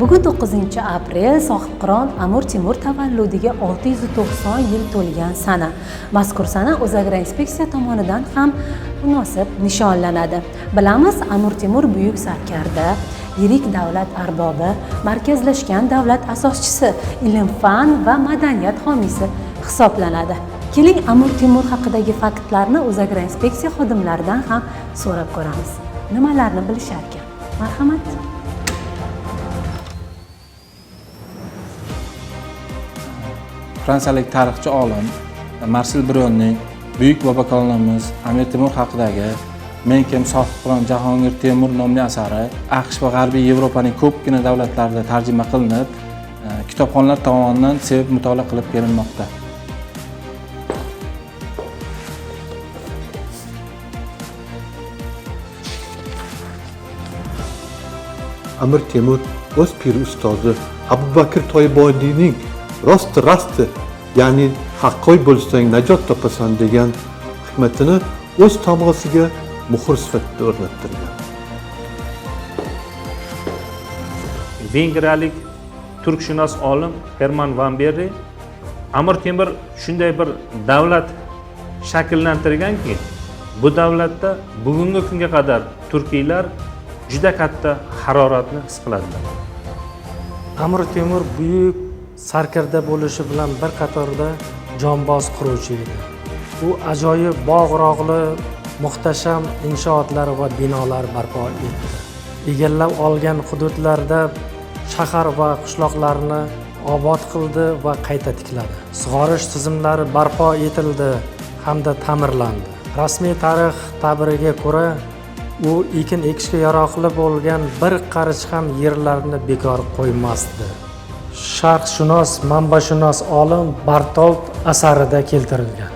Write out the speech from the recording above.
Bugun 9 aprel Sohibqiron Amir Temur tavalludiga 690 yil to'lgan sana. Mazkur sana O'zagroinspeksiya tomonidan ham munosib nishonlanadi. Bilamiz, Amir Temur buyuk sarkarda, yirik davlat arbobi, markazlashgan davlat asoschisi, ilm-fan va madaniyat homiysi hisoblanadi. Keling, Amir Temur haqidagi faktlarni O'zagroinspeksiya xodimlaridan ham so'rab ko'ramiz. Nimalarni bilisharkan? Marhamat. Fransiyalik tarixchi olim Marsel Bryonning buyuk bobokalonimiz Amir Temur haqidagi "Men kim Sohibqiron Jahongir Temur" nomli asari AQSh va G'arbiy Yevropaning ko'pgina davlatlarida tarjima qilinib, kitobxonlar tomonidan sevib mutolaa qilib kelinmoqda. Amir Temur o'z piri ustozi Abu Bakr Toybodiyning "rosti rasti, ya'ni haqqoy bo'lsang, najot topasan" degan hikmatini o'z tomg'asiga muhr sifatida o'rnattirgan. Vengriyalik turkshunos olim Herman Van Berri Amir Temur shunday bir davlat shakllantirganki, bu davlatda bugungi kunga qadar turkiylar juda katta haroratni his qiladilar. Amir Temur buyuk sarkarda bo'lishi bilan bir qatorda jonboz quruvchi edi. U ajoyib bog' rog'li muhtasham inshootlar va binolar barpo etdi. Egallab olgan hududlarda shahar va qishloqlarni obod qildi va qayta tikladi. Sug'orish tizimlari barpo etildi hamda ta'mirlandi. Rasmiy tarix ta'biriga ko'ra, u ekin ekishga yaroqli bo'lgan bir qarich ham yerlarni bekor qo'ymasdi. Sharqshunos, manbashunos olim Bartold asarida keltirilgan.